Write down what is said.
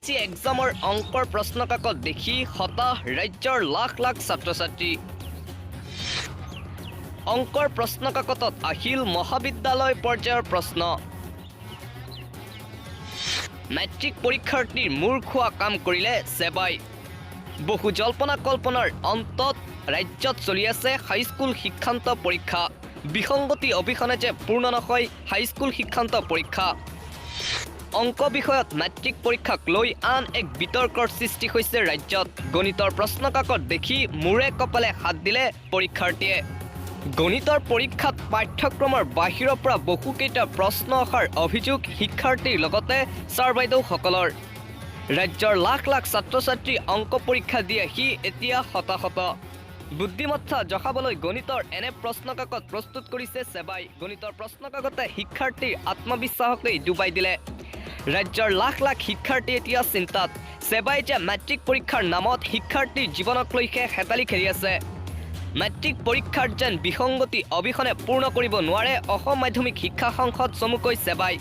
C এক্সামৰ অংকৰ প্ৰশ্নকাকত দেখি হতাশ ৰাজ্যৰ লাখ লাখ ছাত্ৰ ছাত্ৰী। অংকৰ প্ৰশ্নকাকতত আহিল মহাবিদ্যালয় পৰ্যায়ৰ প্ৰশ্ন। মেট্ৰিক পৰীক্ষাৰ্থীৰ মূৰ খোৱা কাম কৰিলে ছেবাই। বহু জল্পনা কল্পনাৰ অন্তত ৰাজ্যত চলি আছে হাইস্কুল শিক্ষান্ত পৰীক্ষা। বিসংগতি অবিহনে যে পূৰ্ণ নহয় হাইস্কুল শিক্ষান্ত পৰীক্ষা। অংক বিষয়ত মেট্ৰিক পৰীক্ষাক লৈ আন এক বিতৰ্কৰ সৃষ্টি হৈছে ৰাজ্যত। গণিতৰ প্ৰশ্নকাকত দেখি মূৰে কপালে হাত দিলে পৰীক্ষাৰ্থীয়ে। গণিতৰ পৰীক্ষাত পাঠ্যক্ৰমৰ বাহিৰৰ পৰা বহুকেইটা প্ৰশ্ন অহাৰ অভিযোগ শিক্ষাৰ্থীৰ লগতে ছাৰ বাইদেউসকলৰ। ৰাজ্যৰ লাখ লাখ ছাত্ৰ ছাত্ৰী অংক পৰীক্ষা দি আহি এতিয়া হতাহত। বুদ্ধিমত্তা জখাবলৈ গণিতৰ এনে প্ৰশ্নকাকত প্ৰস্তুত কৰিছে ছেবাই। গণিতৰ প্ৰশ্নকাকতে শিক্ষাৰ্থীৰ আত্মবিশ্বাসকেই ডুবাই দিলে। ৰাজ্যৰ লাখ লাখ শিক্ষাৰ্থী এতিয়া চিন্তাত। ছেবাই যে মেট্ৰিক পৰীক্ষাৰ নামত শিক্ষাৰ্থীৰ জীৱনক লৈহে হেতালি খেলি আছে। মেট্ৰিক পৰীক্ষাৰ যেন বিসংগতি অবিহনে পূৰ্ণ কৰিব নোৱাৰে অসম মাধ্যমিক শিক্ষা সংসদ, চমুকৈ ছেবাই।